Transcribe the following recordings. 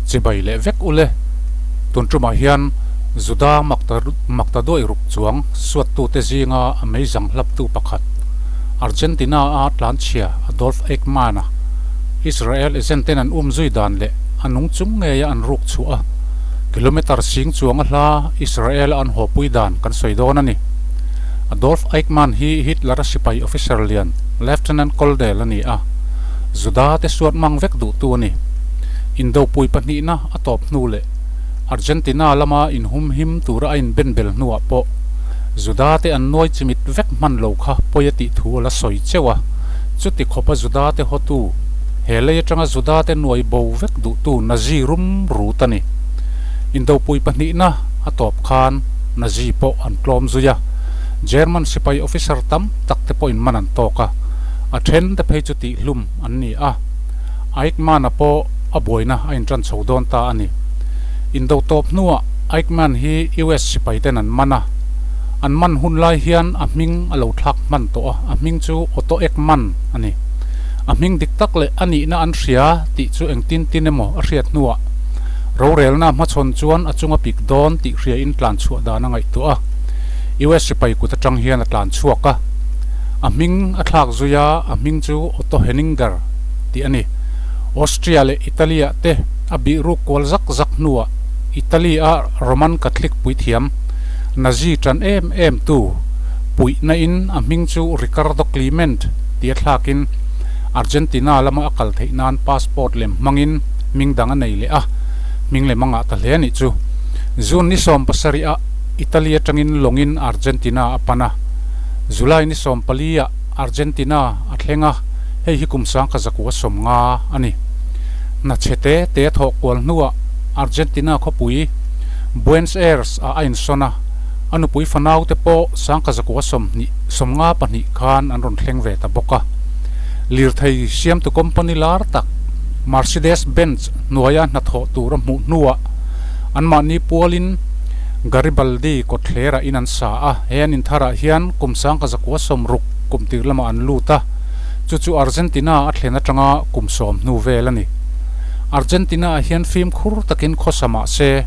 Chibai leh vek ule. Tun tumah hian Juda makta duai ruk chuang suattute zinga a meizang hlaptu pakhat, Argentina-a tlanchhia Adolf Eichmann-a Israel agent-ten an um zui dan leh a nung chung ngeia an ruk chhuah a, kilometre sing chuanga hla Israel-a an hawpui dan kan sawi dawn a ni. Adolf Eichmann hi Hitler-a sipai officer lian Lieutenant Colonel a ni a, Juda te suat mang vek duhtu a ni. Indopui pahnihna a tawp hnu leh Argentina lama inhumhim tura a inbenbel hnuah pawh Juda te an nuai chimit vek hman lo kha pawi a tih thu a la sawi cheuh a. Chuti khawpa Juda te hawtu, he lei atanga Juda te nuai bo vek duhtu Nazi rum rut a ni. Indopui pahnihna a tawp khan Nazi pawh an tlawm zui a, German sipai officer tam tak te pawhin man an tawk a, a then te phei chu tihhlum an ni a. Eichmann-a pawh a buaina a intan chho dawn ta a ni. Indo tawp hnuah Eichmann hi US sipai ten an man a, an man hun lai hian a hming a lo thlak hman tawh a, a hming chu Otto Eichmann a ni. A hming dik tak leh a nihna an hria tih chu engtin tin emaw a hriat hnuah rorelna hmachhawn chuan a chunga pik dawn tih hriain tlan chhuah dan a ngaihtuah a, US sipai kut atang hian a tlan chhuak a. A hming a thlak zui a, a hming chu Otto Henninger tih a ni. Austria leh Italy-ah te a bih ruk kual zak zak hnuah Italy-a Roman Catholic puithiam Nazi tan em em tu puihna in a hming chu Ricardo Clement tia thlakin Argentina lama a kal theih nan passport lem hmangin hming dang a nei leh a, hming lem a ngah ta hle a nih chu. June ni 70 ah Italy atangin lawngin Argentina a pan a, July ni 14 ah Argentina a thleng a, hei hi kum sangkha zakua 50 a ni. Hna chhe te te a thawh kual hnuah Argentina khawpui Buenos Aires ah a insawn a, a nupui fanau te pawh sangkha zakua 20 54 khan an rawn thleng ve ta bawk a. Lirthei siamtu company lar tak Mercedes Benz hnuaia hnathawh tur a hmuh hnuah anmahni pualin Garibaldi kawtthlerah in an sa a, he an intharah hian kum sangkha zakua 60 kum tir lamah an lut a, chu chu Argentina a thlen atanga kum 10 hnu vel a ni. Argentina ah hian fimkhur takin khawsa mah se,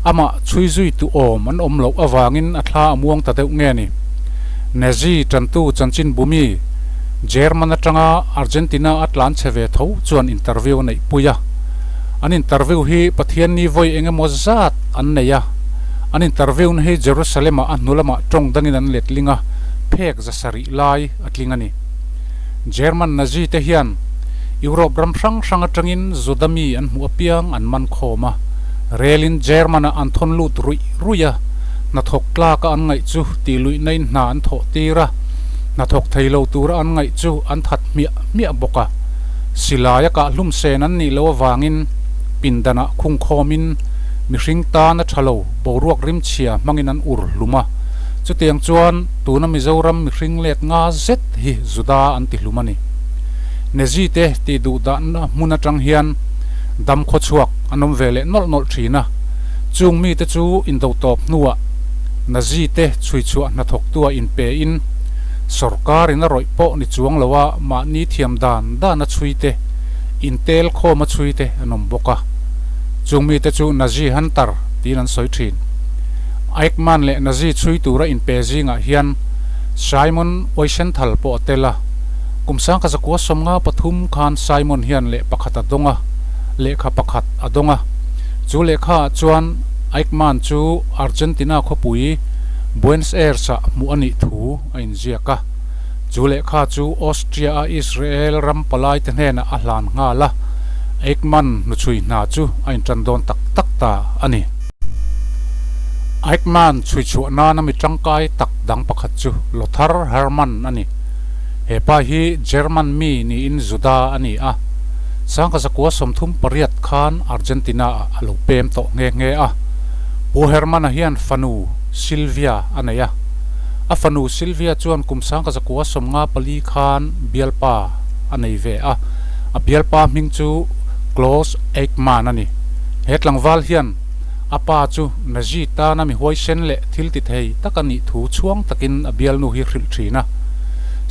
amah chhui zui tu awm an awm loh avangin a thla a muang ta deuh nge ni. Nazi tantu chanchin bumi German atanga Argentina a tlan che ve tho chuan interview a neih pui a. An interview hi Pathianni vawi eng emaw zat an nei a. An interview na hi Jerusalem ah a hnu lamah tawng dangin an letling a, phek 700 lai a tling a ni. German Nazi te hian Europe ram hrang hrang atangin Juda mi an hmuh apiang an man khawm a, relin German ah an thawn lut ruih ruih a, hnathawk tlaka an ngaih chu tih luihna in hna an thawh tir a, hnathawk thei lo tura an ngaih chu an that hmiah hmiah bawk a. Silai a kah hlum sen an nih loh avangin pindanah khung khawmin mihring tan a tha lo boruak rimchhia hmangin an ur hlum a, chutiang chuan tuna Mizoram mihring let nga zet hi Juda an ti hlum a ni. Nezi te tih duh dahna hmun atang hian dam khawchhuak an awm ve leh nawlh nawlh thin a, chung mite chu indo tawp hnuah Nazi te chhuichhuah hnathawktua inpe in sorkar in a rawih pawh ni chuang lo a mahni thiam dan dan a chhui te, intel khawm a chhui te an awm bawk a. Chung mite chu Nazi Hunter tiin an sawi thin. Eichmann leh Nazi chhui tura inpe zingah hian Simon Wiesenthal pawh a tel a. Kum 1953 khan Simon hian leh pakhat a dawng a, lehkha pakhat a dawng a. Chu lehkhaah chuan Eichmann chu Argentina khawpui Buenos Aires-ah hmuh a nih thu a inziak a. Chu lehkha chu Austria-a Israel ram palaite hnenah a hlan nghal a, Eichmann hnuchhui hna chu a intan dawn tak tak ta a ni. Eichmann chhui chhuah nana mi tangkai tak dang pakhat chu Lothar Hermann a ni. He pa hi German mi niin Juda a ni a, 1938 khan Argentina-ah a lo pem tawh nghe nghe a. Pu Hermann-a hian fanu Silvia a nei a. A fanu Silvia chuan kum 1954 khan bialpa a nei ve a, a bialpa hming chu Klaus Eichmann a ni. He tlangval hian a pa chu Nazi tana mi huaisen leh thil ti thei tak a nih thu chhuang takin a bialnu hi hrilh thin a.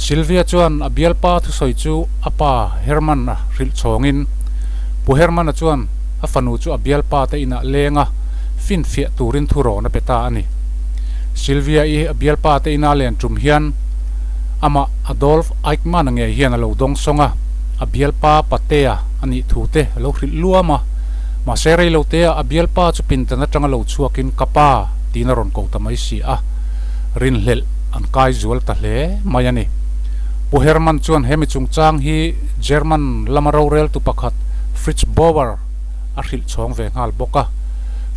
Silvia chuan a bialpa thusawi chu a pa Hermann-a hrilh chhawngin, Pu Hermann-a chuan, a fanu chu a bialpa te inah leng a, finfiah turin thurawn a pe ta a ni. Sylvia-i a bialpa te ina len tum hian amah Adolf Eichmann-a ngei hian a lo dawng sawng a, a bialpa Patea a nih thu te a lo hrilh luam a. Mahse reilotea a bialpa chu pindan atanga lo chhuakin Ka pa tiin a rawn ko ta mai si a, rinhlelh an kai zual ta hle mai a ni. Pu Hermann chuan hemi chungchang hi German lama roreltu pakhat Fritz Bauer a hrilh chhawng ve nghal bawk a.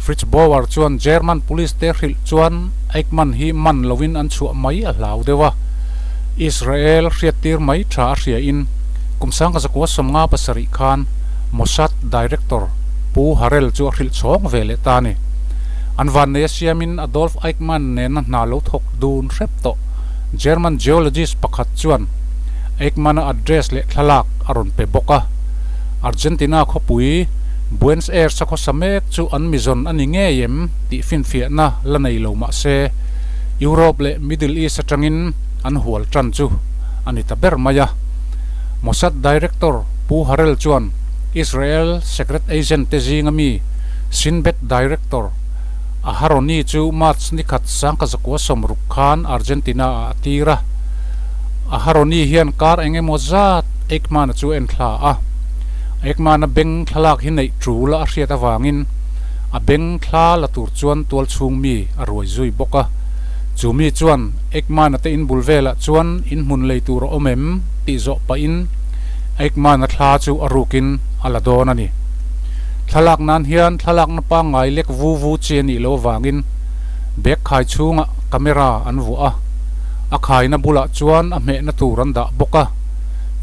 Fritz Bauer chuan German police te hrilh chuan Eichmann hi man loin an chhuah mai a hlau deuh a. Israel hriattir mai tha a hria in kum 1957 khan Mossad director Pu Harel chu a hrilh chhawng ve leh ta a ni. An vannei a siamin Adolf Eichmann nena hna lo thawk dun hrep tawh German geologist pakhat chuan Eichmann-a address leh thlalak a rawn pe bawk a. Argentina khawpui Buenos Aires-a khawsa mek chu an mizawn a ni ngei em tih finfiahna la nei lo mah se, Europe leh Middle East atangin an hual tan chu a ni ta ber mai a. Mossad director Pu Harel chuan Israel secret agent te zinga mi Shin Bet director Aharoni chu March ni khat 1960 khan Argentina-ah a tir a. Aharoni hian kar eng emaw zat Eichmann-a chu a en thla a. Eichmann-a beng thlalak hi neih tul a hriat avangin a beng thla la tur chuan tual chhung mi a ruai zui bawk a. Chu mi chuan Eichmann-a te inbul velah chuan inhmun lei tur a awm em tih zawh pahin Eichmann-a thla chu a rukin a la dawn a ni. Thlalak nan hian thlalakna pangngai lek vu vu chi a nih loh avangin bag khai chhungah camera an vuah a, a khaina bulah chuan a hmehna tur an dah bawk a.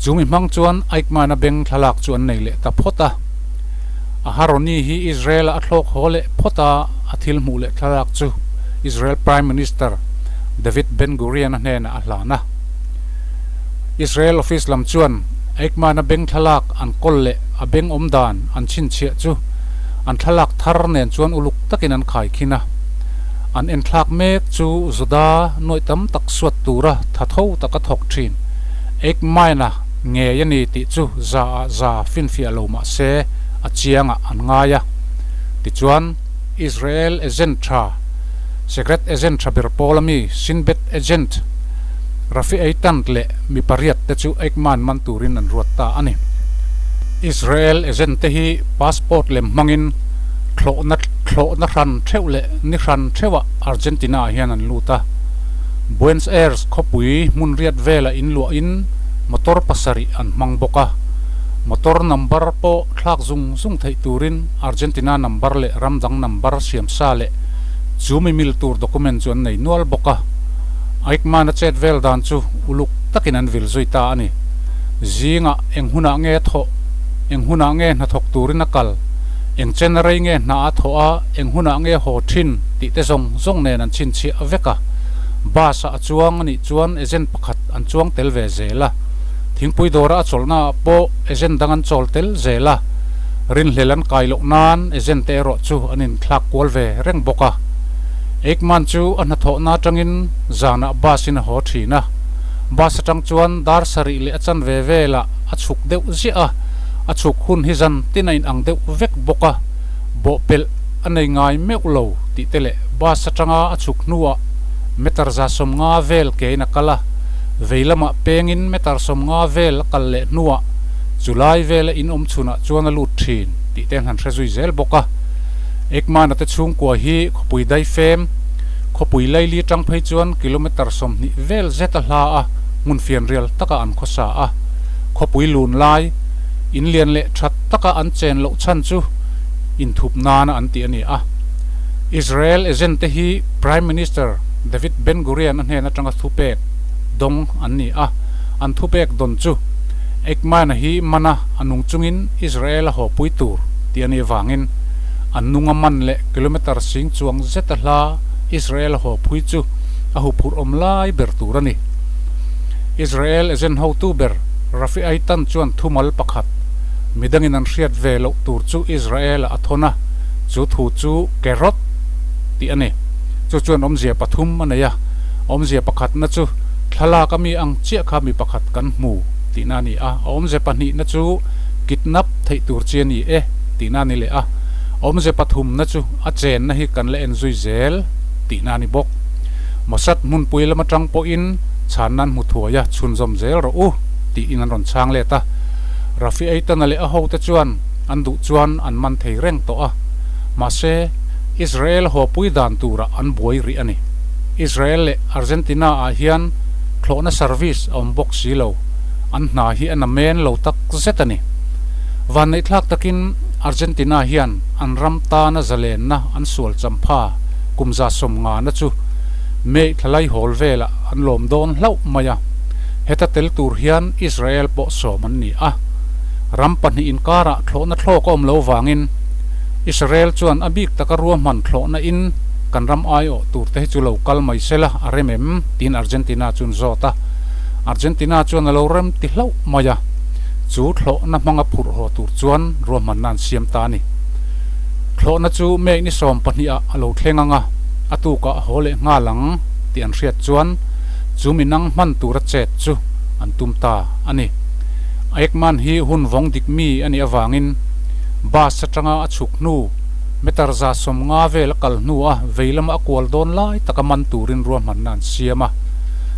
Chu mi hmang chuan Eichmann-a beng thlalak chu an nei leh ta phawt a. Aharoni hi Israel-a a thlawk haw leh phawt a, a thil hmuh leh thlalak chu Israel Prime Minister David Ben-Gurion-a hnenah a hlan a. Israel office lam chuan Eichmann-a beng thlalak an kawl leh a beng awm dan an chhinchhiah chu an thlalak thar nen chuan uluk takin an khaikhin a. An enthlak mek chu Juda nuaih tam tak suat tura tha tho taka thawk thin Eichmann-a ngei a ni tih chu za ah za finfiah lo mah se a chiangah an ngai a. Tichuan, Israel agent tha, secret agent tha ber pawl ami Shin Bet agent Rafi Eitan leh mi pariat te chu Eichmann man turin an ruat ta a ni. Israel agent te hi passport lem hmangin thlawhna thlawhna hran theuh leh ni hran theuhah Argentina ah hian an lut a. Buenos Aires khawpui hmun riat velah inluahin motor pasarih an hmang bawk a. Motor number pawh thlak zung zung theih turin Argentina number leh ram dang number siam sa leh chu mi mil tur document chu an nei nual bawk a. Eichmann-a chet vel dan chu uluk takin an vil zui ta a ni. Zingah eng hunah nge a thawh, eng hunah nge hnathawk turin a kal, eng chen a rei nge hna a thawh a, eng hunah nge haw thin tih te zawng zawng nen an chhinchhiah vek a. Bus-a a chuang a nih chuan agent pakhat an chuang tel ve zel a. Thingpui dawra a chawlhnaah pawh agent dang an chawl tel zel a. Rinhlel an kai loh nan agent te erawh chu an inthlak kual ve reng bawk a. Eichmann chu a hnathawhna atangin zanah bus in a haw thin a. Bus atang chuan dar sarih leh a chanve velah a chhuk deuh ziah a, a chhuk hun hi zan tin a inang deuh vek bawk a, bawhpelh a nei ngai meuh lo tih te leh bus atanga a chhuk hnuah meter 150 vel kein a kal a, vei lamah pengin meter 50 vel a kal leh hnuah chulai vela in awm chhunah chuan a lut thin tih te an han hre zui zel bawk a. Eichmann-a te chhungkua hi khawpui daifem, khawpui laili atang phei chuan kilometre 20 vel zet a hla a, hmun fianrial taka an khawsa a. Khawpui lun lai, in lian leh that taka an chen loh chhan chu inthup nana an tih a ni a. Israel agent te hi Prime Minister David Ben Gurion a hnen atanga thupek dawng an ni a, an thupek dawn chu Eichmann-a hi mana a nung chungin Israel a hawpui tur tih a nih avangin an nunga man leh kilometre sing chuang zeta hla Israel a hawpui chu a huphurh awm lai ber tur a ni. Israel agent hotu ber Rafi Eitan chuan thumal pakhat midangin an hriat ve loh tur chu Israel-a a thawn a, chu thu chu Kerot tih a ni. Chu chuan awmzia pathum a nei a, awmzia pakhatna chu thlalak a mi ang chiah kha mi pakhat kan hmu tihna a ni a, a awmzia pahnihna chu kidnap theih tur chi a ni e tihna a ni leh a, awmze pathumna chu a chenna hi kan la en zui zel tihna a ni bawk. Mossad hmunpui lam atang pawhin chhanna an hmu thuai a, chhunzawm zel rawh u tiin an rawn chhang let a. Rafi Eitan-a leh a hote chuan an duh chuan an man thei reng tawh a, mahse Israel hawpui dan turah an buai rih a ni. Israel leh Argentina-ah hian thlawhna service a awm bawk si lo, an hna hi a na men lo tak zet a ni. Vanneihthlak takin Argentina hian an ram tana zalenna an sual champha kum 150na chu May thla laihawl velah an lawm dawn hlauh mai a, heta tel tur hian Israel pawh sawm an ni a. Ram pahnih inkarah thlawhna thlawk a awm lo vangin Israel chuan a bik taka ruahman thlawhna in kan ram aiawh tur te hi chu lo kal mai se la a rem em? tiin Argentina chuan zawt a. Argentina chuan a lo rem ti hlauh mai a, chu thlawhna hmanga phurh haw tur chuan ruahmanna an siam ta a ni. Thlawhna chu May ni 12 ah a lo thleng ang a, a tukah a haw leh nghal ang tih an hriat chuan chu minang hman tura chet chu an tum ta a ni. Eichmann hi hun vawng dik mi a nih avangin bus atanga a chhuk hnu meter 150 vel a kal hnu a vei lama a kual dawn lai taka man turin ruahmanna an siam a.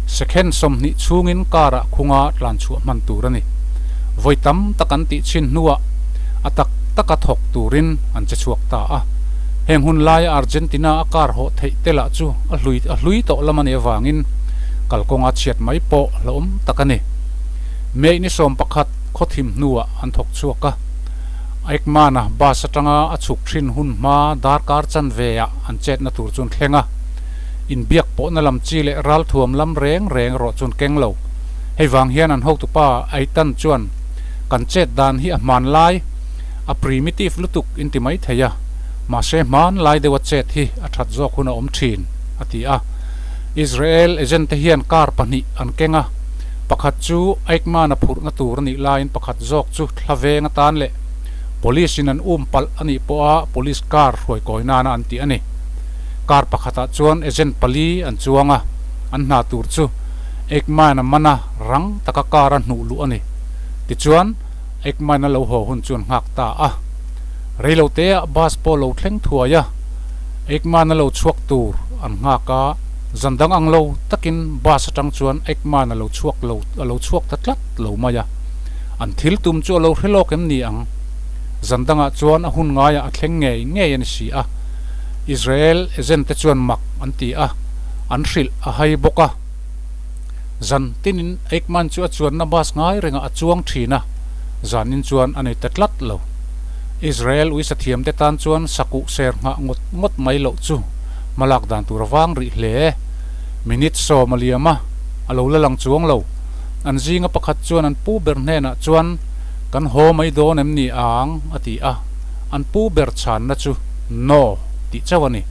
Second 20 chhungin car ah khunga tlan chhuah hman tur a ni. Vawi tam tak an tih chhin hnuah a tak taka thawk turin an che chhuak ta a. Heng hun laia Argentina a car hawh theih te lah chu a hlui a hlui tawh lam a nih avangin kalkawnga chhiat mai pawh hlauhawm tak a ni. May ni 11 khawthim hnuah an thawk chhuak a. Eichmann-a bus atanga a chhuk thin hun hma darkar chanve ah an chetna tur chuan thleng a. Inbiak pawhna lam chi leh ralthuam lam reng reng erawh chuan keng lo. Hei vang hian an hotupa Eitan chuan kan chet dan hi a hmanlai, a primitive lutuk inti mai thei a, mahse hmanlai deuha chet hi a that zawk hun a awm thin, a ti a. Israel agent te hian car pahnih an keng a, pakhat chu Eichmann-a phurhna tur a nih laiin pakhat zawk chu thla veng atan leh Police in an um palh a nih pawha Police car hruai kawi nana an tih a ni. Car pakhatah chuan agent pali an chuang a, an hna tur chu Eichmann-a mana rang taka car a hnuh luh a ni. Tichuan, Eichmann-a lo haw hun chu an nghak ta a. Reiloteah bus pawh lo thleng thuai a, Eichmann-a lo chhuak tur an nghak a, zan dang ang lo takin bus atang chuan Eichmann-a lo chhuak lo a lo chhuak ta tlat lo mai a. An thil tum chu a lo hre lawk em ni ang? Zan dangah chuan a hun ngaiah a thleng ngei ngei a ni si a. Israel agent te chuan mak an ti a, an hrilh a hai bawk a. Zan tinin Eichmann chu a chuanna bus ngai rengah a chuang thin a, zanin chuan a nei ta tlat lo. Israel uisathiam te tan chuan sakuh ser nghah ngawt ngawt mai loh chu hmalak dan tur a vang rih hle. Minute 10 a liam a, a lo la lang chuang lo. An zinga pakhat chuan an pu ber hnenah chuan, Kan haw mai dawn em ni ang? a ti a. An pu ber chhanna chu, No, tih chauh a ni.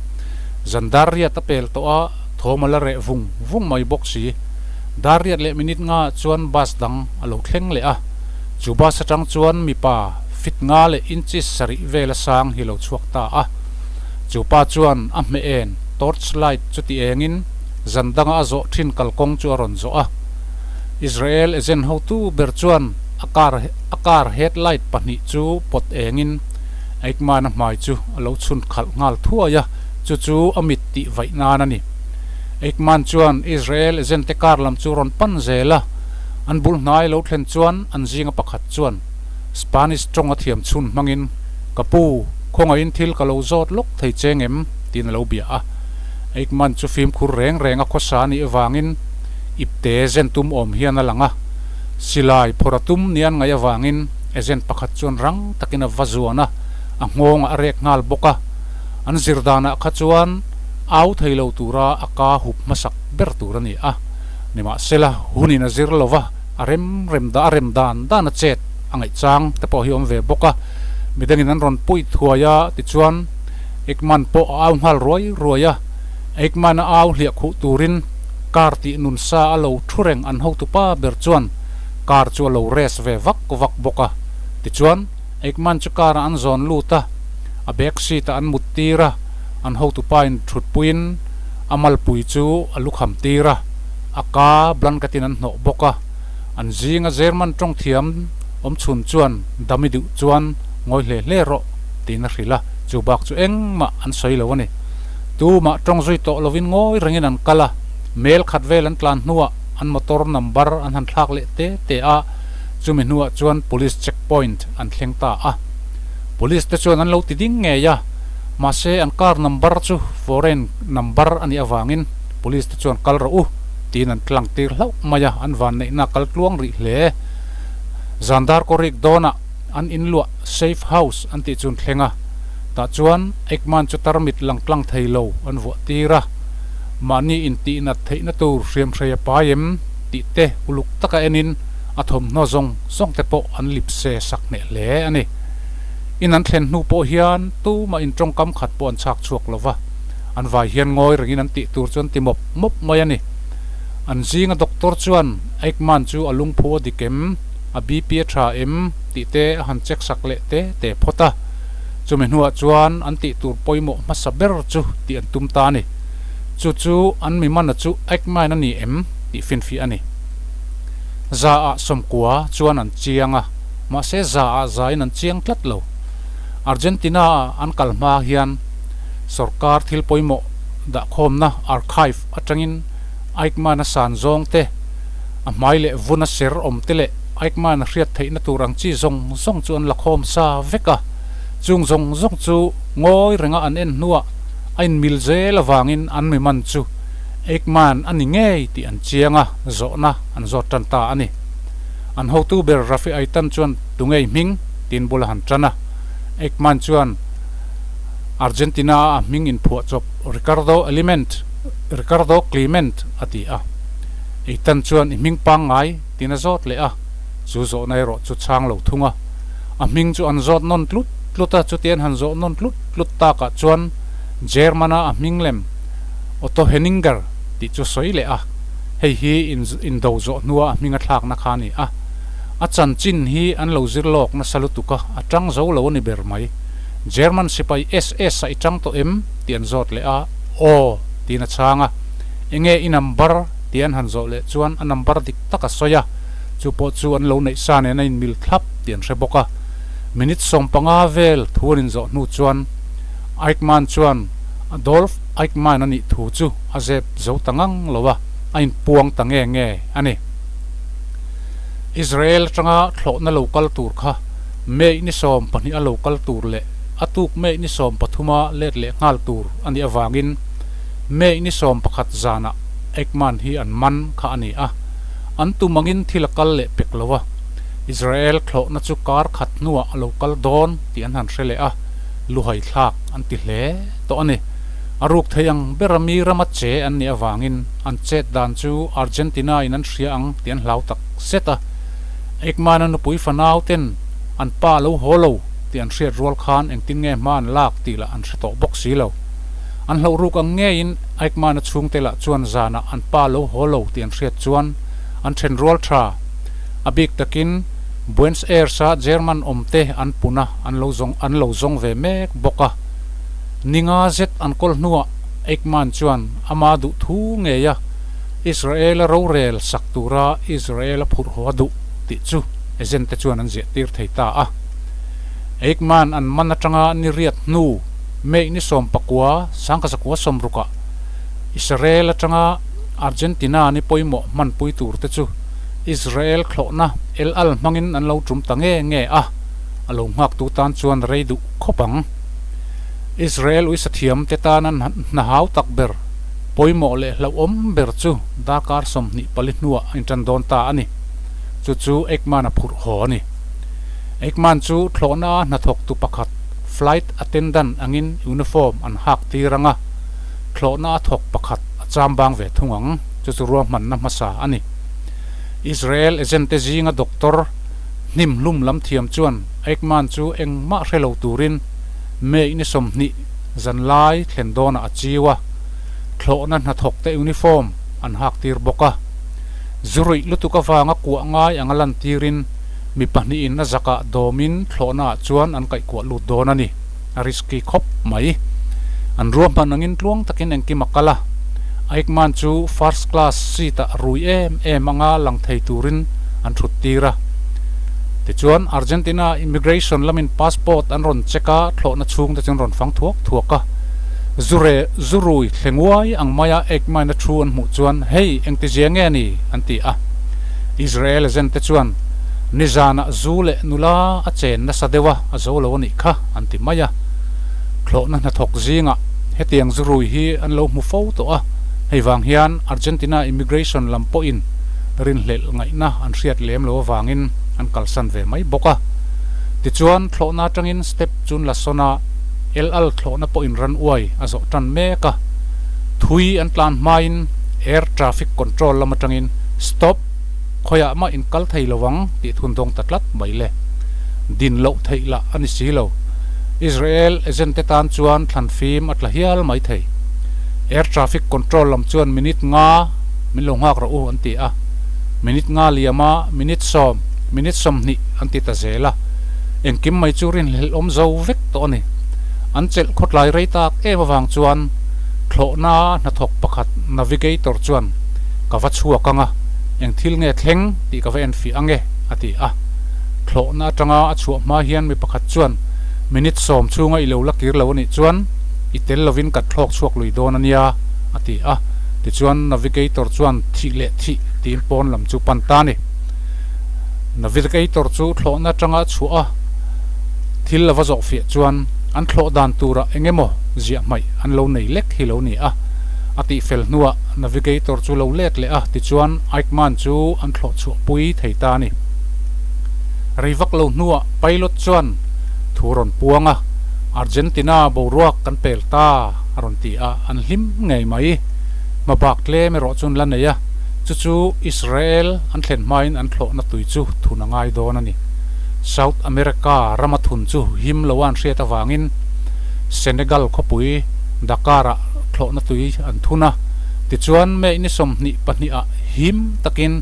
Zan dar riat a pel tawh a, thawm a la reh vung vung mai bawk si. Dar riat leh minute ngaah chuan bus dang a lo thleng leh a. Chu bus atang chuan mipa fit nga leh inches sarih vel a sang hi lo chhuak ta a. Chu pa chuan a hmeh en torch light chu ti engin zan danga a zawh thin kalkawng chu a rawn zawh a. Israel agent hotu ber chuan a car a car headlight pahnih chu pawt engin Eichmann-a hmai chu a lo chhun khalh nghal thuai a, chu chu a mit tih vaih nan a ni. Eichmann chuan Israel agent te car lam chu rawn pan zel a, an bul hnai lo thlen chuan an zinga pakhat chuan Spanish tawng a thiam chhun hmangin, Ka pu, khawngaihin thil ka lo zawt lawk thei che ngem? tiin a lo bia a. Eichmann chu fimkhur reng reng a khawsa a nih avangin ipte zen tum awm hian a lang a. Silai phawrh a tum nia an ngaih avangin agent pakhat chuan rang takin a va zuan a, a nghawngah a rek nghal bawk a. An zir danah kha chuan au thei lo tura a ka hup hmasak ber tur a ni a. Nimahsela, hunin a zir lo va, a rem rem dah a rem dan dan a chet a ngaih chang te pawh hi a awm ve bawk a. Midangin an rawn puih thuai a, tichuan Eichmann pawh a au nghal ruai ruai a. Eichmann a au hliah khuh turin car tih nun sa a lo thu reng an hotupa ber chuan car chu a lo rest ve vak vak bawk a. Tichuan, Eichmann chu car ah an zawn lut a, a back seat ah an mut tir a, an hotupa in thutpuiin a malpui chu a lukham tir a, a ka blanket in an hnawh bawk a. An zinga German tawng thiam awm chhun chuan dami duh chuan ngawi hle hle rawh. Tiin a hrilh a, chu bak chu engmah an sawi lo a ni. Tumah tawng zui tawh lovin ngawi rengin an kal a, mel khat vel an tlan hnuah an motor number an han thlak leh te te a, chumi hnuah chuan police check point an thleng ta a. Police te chuan an lo ti ding ngei a, mahse an car number chu foreign number a nih avangin police te chuan kal rawh u tiin an tlang tir hlauh mai a, an vanneihna kal tluang rih hle. Zandar kawrik dawnah an inluah safe house an tih chu an thleng a, tah chuan Eichmann chu tarmit lang tlang thei lo an vuah tir a, mahni intihnat theihna tur hriamhrei a pai em tih te uluk taka enin a thawmhnaw zawng zawng te pawh an lip se sak hneh hle a ni. In an thlen hnu pawh hian tumah in tawngkam khat pawh an chhak chhuak lo va, an vai hian ngawi rengin an tih tur chu an ti mawp mawp mai a ni. An zinga doctor chuan Eichmann chu a lungphu a dik em? A BP a tha em? tih te a han check sak leh te te phawt a. Chumi hnuah chuan an tih tur pawimawh hmasa ber chu tih an tum ta a ni. Chu chu an mi mana chu Eichmann a ni em? tih finfiah a ni. Za ah sawmkua chuan an chiang a, mahse za ah za in an chiang tlat lo. Argentina ah an kal hma hian sorkar thil pawimawh dahkhawmna archive atangin Eichmann a san zawng te, a hmai leh vun a ser awm te leh Eichmann a hriat theihna tur ang chi zawng zawng chu an la khawm sa vek a. Chung zawng zawng chu ngawi renga an en hnuah a inmil zel avangin an mi man chu Eichmann a ni ngei tih an chiang a, zawhna an zawt tan ta a ni. An hotu ber Rafi Eitan chuan Tungei hming? tiin bul a han tan a. Eichmann chuan Argentina-a a hming inphuahchawp Ricardo Element, Ricardo Climent a ti a. Eitan chuan i hming pangngai tiin a zawt leh a, chu zawhna erawh chu chhang lo thung a. A hming chu an zawt nawn tlut tlut a, chuti an han zawh nawn tlut tlut takah chuan German-a a hming lem Otto Henninger tih chu sawi leh a, hei hi indo zawh hnua a hming a thlakna kha a ni a. A chanchin hi an lo zir lawk nasa lutuk a, a tang zo lo a ni ber mai. German sipai SS-a i tang tawh em? tih an zawt leh a, Aw tiin a chhang a. Enge i number tih an han zawh leh chuan a number dik tak a sawi a, chu pawh chu an lo neih sa nen a inmil thlap tih an hre bawk a. Minute 15 vel thu an inzawh hnu chuan Eichmann chuan Adolf Eichmann a nih thu chu a zep zo ta ngang lo a, a inpuang ta nge nge a ni. Israel atanga thlawhna lo kal tur kha May ni 12 a lo kal tur leh a tuk May ni 13 a let leh nghal tur a nih avangin May ni 11 zanah Eichmann hi an man kha a ni a, an tum angin thil a kal leh pek lo a, Israel thlawhna chu kar khat hnuah a lo kal dawn tih an han hre leh a, luhai thlak an ti hle tawh a ni. A ruk thei ang bera mi rama che an nih avangin an chet dan chu Argentina in an hria ang tih an hlau tak zet a, Eichmann-a nupui fanau ten an pa a lo haw lo tih an hriat rual khan engtin nge hma an lak tih lah an hre tawh bawk si lo. An hlauh ruk ang ngeiin Eichmann-a chhungte lah chuan zanah an pa lo haw lo tih an hriat chuan an then rual tha. A bik takin Buenos Aires-a German awmte an pun a, an lo zawng an lo zawng ve mek bawk a. Ninga zet an kawl hnuah Eichmann chuan ama duh thu ngei a, Israel-a rorel sak tura Israel-a phurh haw a duh tih chu agent te chuan an ziah tir thei ta a. Eichmann an man atanga ni riat hnu May ni 19, 1960 ah Israel atanga Argentina ni pawimawh hmanpui tur te chu Israel thlawhna El Al hmangin an lo tum ta nge nge a, a lo nghaktu tan chuan rei duh khawp ang. Israel uisathiam te tana hna hau tak ber, pawimawh leh hlauhawm ber chu darkar 24 hnuah a intan dawn ta a ni. Chu chu Eichmann a phurh haw a ni. Eichmann chu thlawhna a hnathawktu pakhat, Flight attendant angin uniform an hak tir ang a, thlawhna a thawk pakhat a cham bang ve thung ang, chu chu ruahmanna hmasa a ni. Israel agent te zinga doctor hnim hlum lam thiam chuan Eichmann chu engmah hre lo turin May ni 20 zanlai thlen dawnah a chiu a, thlawhna hnathawk te uniform an hak tir bawk a. Zu ruih lutuk avanga kuah ngai anga lantirin Mi pahnihin a zakah dawmin thlawhnaah chuan an kaihkuah lut dawn a ni. A risky khawp mai. An ruahman angin tluang takin engkim a kal a. Eichmann chu first class seat-ah rui em em anga lang thei turin an thut tir a. Tichuan, Argentina immigration lamin passport an rawn check a, thlawhna chhungte chu an rawn fang thuak thuak a. Zure, zurui, thle nguai ang maia Eichmann-a thu an hmuh chuan, Hei, engtizia nge ni? an ti a. Israel agent te chuan, Nizanah zu leh nula a chen nasa deuh a, a zo lo a nih kha, an ti mai a. Thlawhna hnathawk zingah hetiang zurui hi an lo hmu fo tawh a, hei vang hian Argentina immigration lam pawhin rinhlelh ngaihna an hriat lem lo avangin an kalsan ve mai bawk a. Tichuan, thlawhna atangin step chu an la sawn a, El Al thlawhna pawhin ran uai a zawh tan mek a. Thui an tlan hmain air traffic control lam atangin Stop! Khawiah mah in kal thei lo ang tih thun dawng ta tlat mai le. Din loh theih lah a ni si lo. Israel agent te tan chuan thlan fim a tla hial mai thei. Air traffic control lam chuan minute nga min lo nghak rawh u an ti a. Minute nga liama minute sawm, minute 20 an ti ta zel a. Engkim mai chu rinhlelh awm zo vek tawh a ni. An chelh khawtlai rei tak em avang chuan thlawhna hnathawk pakhat navigator chuan ka va chhuak ang a, eng thil nge thleng tih ka va enfiah ang e a ti a. Thlawhna atanga a chhuah hma hian mi pakhat chuan minute sawm chhunga i lo la kir lo a nih chuan i tel lovin kan thlawk chhuak lui dawn a nia a ti a. Tichuan navigator chuan thih leh thih tiin pawn lam chu pan ta a ni. Navigator chu thlawhna atanga a chhuah a, thil a va zawh fiah chuan an thlawh dan turah eng emaw ziah hmaih an lo nei lek hi lo ni a. A tihfel hnuah navigator chu lo let leh a, tichuan Eichmann chu an thlawh chhuah pui thei ta a ni. Rei vak lo hnuah pilot chuan thu rawn puang a, Argentina boruak kan pel ta a rawn ti a, an hlim ngei mai. Hmabak tlem erawh chuan la nei a, chu chu Israel an thlen hmain an thlawhna tui chu thun a ngai dawn a ni. South America rama thun chu him lo a an hriat avangin Senegal khawpui Dakar-ah thlawhna tui an thun a, tichuan May ni 22 ah him takin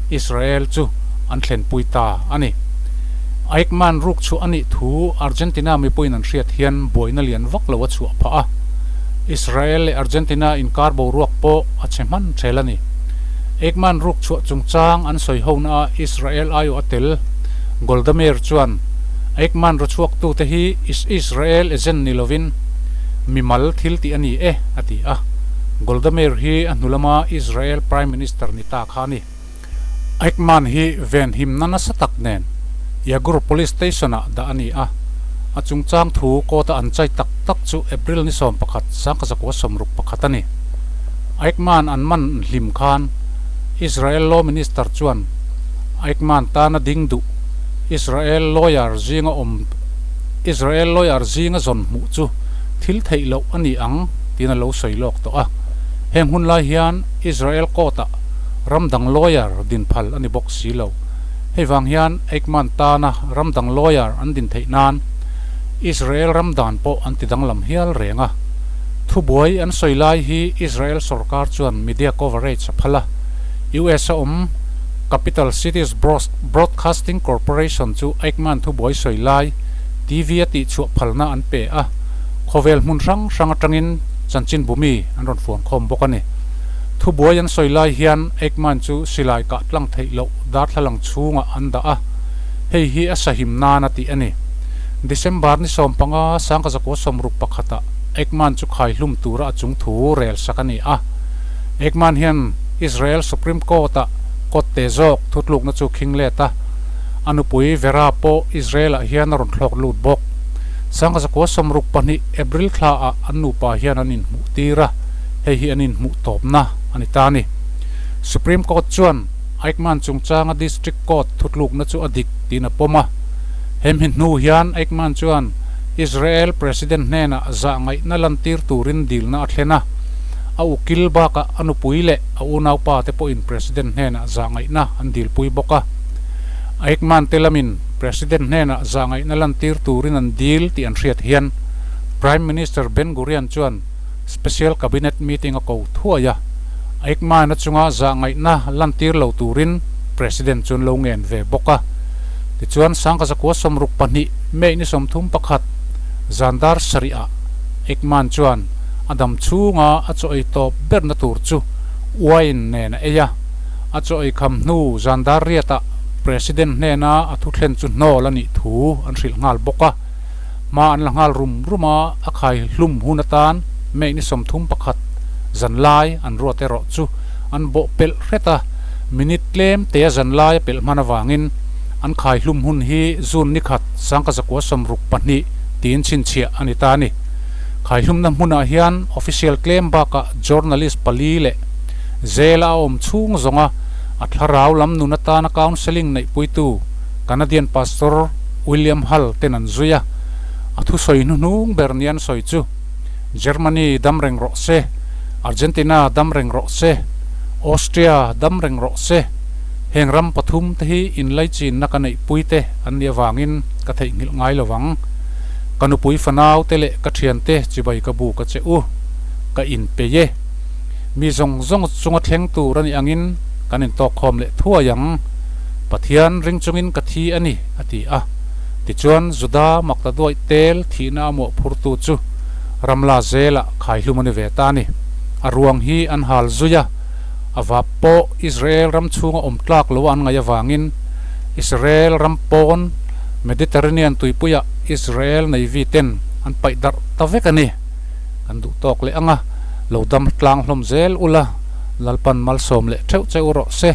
Israel chu an thlenpui ta a ni. Eichmann ruk chhuah a nih thu Argentina mipuiin an hriat hian buaina lian vak lo a chhuah phah a, Israel leh Argentina inkar boruak pawh a chhe hman ṭhel a ni. Eichmann ruk chhuah chungchang an sawi hona a Israel aiawh a tel Golda Meir chuan Eichmann rawchhuaktute hi Israel agent ni lovin mimal thil tih a ni e, a ti a. Golda Meir hi a hnu lama Israel Prime Minister ni ta kha a ni. Eichmann hi venhimna nasa tak nen Yagur Police Station-ah dah a ni a. A chungchang thu court-a an chai tak tak chu April ni 11, 1961 a ni. Eichmann an man hlim khan Israel Law Minister chuan Eichmann tana ding duh Israel lawyer zinga awm Israel lawyer zinga zawn hmuh chu thil theih loh a ni ang tiin a lo sawi lawk tawh a. Heng hun lai hian Israel court-ah ram dang lawyer din phal a ni bawk si lo. Hei vang hian Eichmann tana ram dang lawyer an din theih nan Israel ram dan pawh an ti danglam hial reng a. Thubuai an sawi lai hi Israel sorkar chuan media coverage a phal a. US a awm Capital Cities Broadcasting Corporation chu Eichmann thubuai sawi lai TV a tihchhuah phalna an pe a. Khawvel hmun hrang hrang atangin chanchinbu mi an rawn fuan khawm bawk a ni. Thubuai an sawi lai hian Eichmann chu silai kah tlang theih loh darthlalang chhungah an dah a, hei hi a sahim nan a tih a ni. December ni 15, 1961 ah Eichmann chu khaihlum tura a chung thu rel sak a ni a. Eichmann hian Israel Supreme Court-ah kawtte zawk thutlukna chu khing let a, a nupui Vera pawh Israel-ah hian a rawn thlawk lut bawk. 1962 April thlaah an nupa hian an inhmuh tir a, hei hi an inhmuh tawpna a ni ta a ni. Supreme Court chuan Eichmann chungchanga District Court thutlukna chu a dik tiin a pawm a. Hemi hnu hian Eichmann chuan Israel President hnenah zah ngaihna lantir turin dilna a thlen a. A ukil bakah a nupui leh a unaupa te pawhin President hnenah zah ngaihna an dilpui bawk a. Eichmann te lamin President hnenah zah ngaihna lantir turin an dil tih an hriat hian Prime Minister Ben Gurion chuan Special Cabinet Meeting a ko thuai a, Eichmann-a chunga zah ngaihna lantir lo turin President chu an lo ngen ve bawk a. Tichuan, 1962 May ni 31, zan dar sarihah Eichmann chuan a dam chhunga a chaw ei tawp berna tur chu wine nen a ei a. A chaw ei kham hnu zan dar riatah President hnena a thuthlen chu hnawl a nih thu an hrilh nghal bawk a. Hma an la nghal rum rum a, a khai hlum hun atan May ni 31 zanlai an ruat erawh chu an bawh pelh hret a, minute tlem tea zanlai a pelh hman avangin an khai hlum hun hi June ni khat 1962 tiin chhinchhiah a ni ta a ni. Khai hlumna hmunah hian official tlem bakah journalist pali leh Jail-a a awm chhung zawnga a thlarau lam nun atana counselling neihpuitu Canadian Pastor William Hull ten an zui a, a thusawi hnuhnung ber nia an sawi chu, Germany dam reng rawh se, Argentina dam reng rawh se, Austria dam reng rawh se, heng ram pathum te hi inlaichinna ka neihpui te an nih avangin ka theihnghilh ngai lo vang. Ka nupui fanau te leh ka thiante chibai ka bu ka che u, ka inpei e. Mi zawng zawng chunga thleng tur a nih angin kan intawkkhawm leh thuai ang. Pathian ring chungin ka thi a ni, a ti a. Tichuan, Juda makta duaih tel thihna a mawhphurtu chu Ramla zelah khaihlum a ni ve ta a ni. A ruang hi an hal zui a, a vap pawh Israel ram chhunga awm tlak lo an ngaih avangin Israel ram pawn Mediterranean tuipuiah Israel Navy ten an paih darh ta vek a ni. Kan duh tawk leh ang a, lo dam tlang hlawm zel ula, Lalpan malsawm leh theuh che u rawh se.